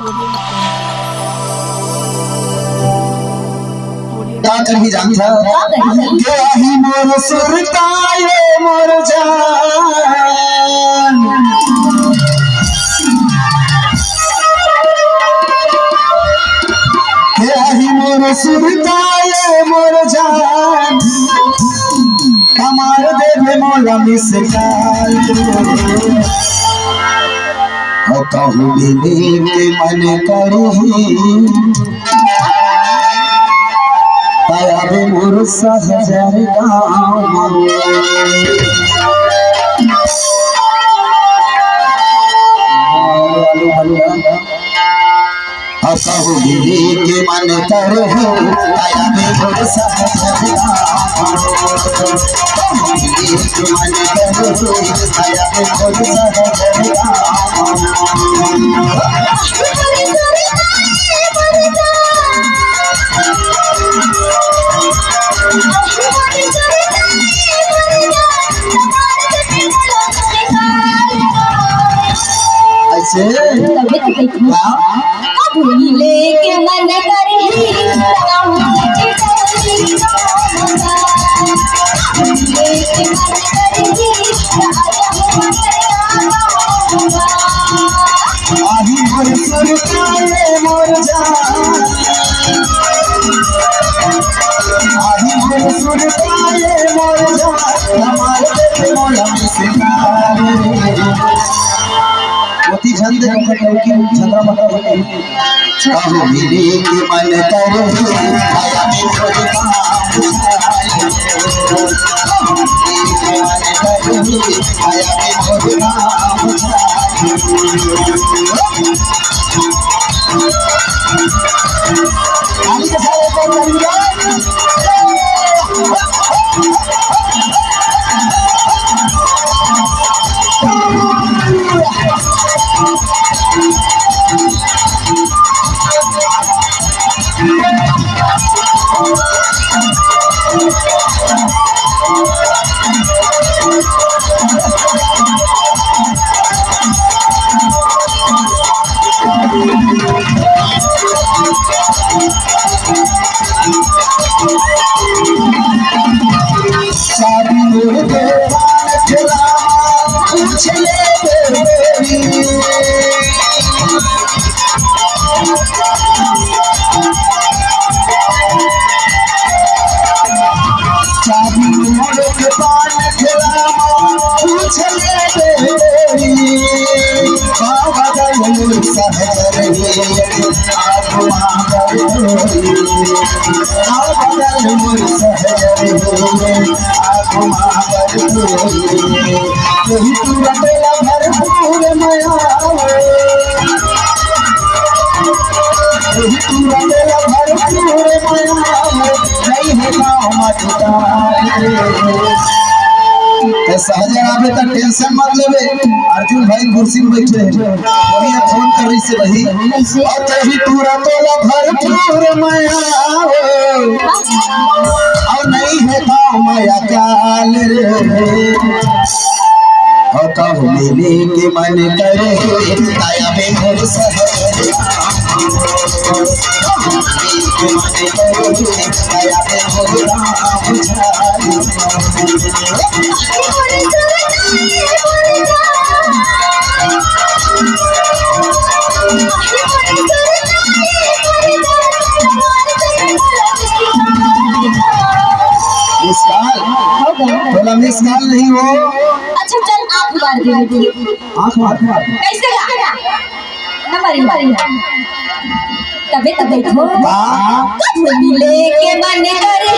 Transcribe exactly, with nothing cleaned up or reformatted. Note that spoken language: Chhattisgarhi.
का करही जानथा? का करही? के आही मोर सुरता ये मोर जान। के आही मोर सुरता ये मोर जान। कमार देबे मोला मिस काल। ओ कहूँ मिले के मन करही। आया रे मोर सहजर गाँव। आलू भंडा। असहु मिले के मन करहु, आया रे मोर सहजर गाँव। मिले के मन करहु, आया रे मोर सहजर गाँव। ऐसे? तबे तो देखो। हाँ। अब लेके मन करही, लेके मन करही, आही मोर सुरता ये मोर जान। आही मोर सुरता ये मोर जान। कमार देबे मोला मिस काल। ओती झन दे, ओकर लौकी झगड़ा मत कर। कहूँ मिले के मन करही, आया रे मोर गाँव। कहूँ मिले के मन करही, आया रे मोर गाँव। ए, सहजर आबे त tension मत लेबे। अर्जुन भाई कुर्सी में बैठे हैं, वही फोन कर रही से वही। और कभी पूरा तोला भरपूर मया हो, और नहीं है गाँव मया काल रे। और कहूँ मिले के मन करे, आया बे मोर सहजर। Miss call? हो गया। तोला miss call नहीं हो। अच्छा, चल, आँख मार दे। आँख मार। कैसे गा? नंबर ही मार। तबे तो बैठो। वाह। कब मिले के मन करे।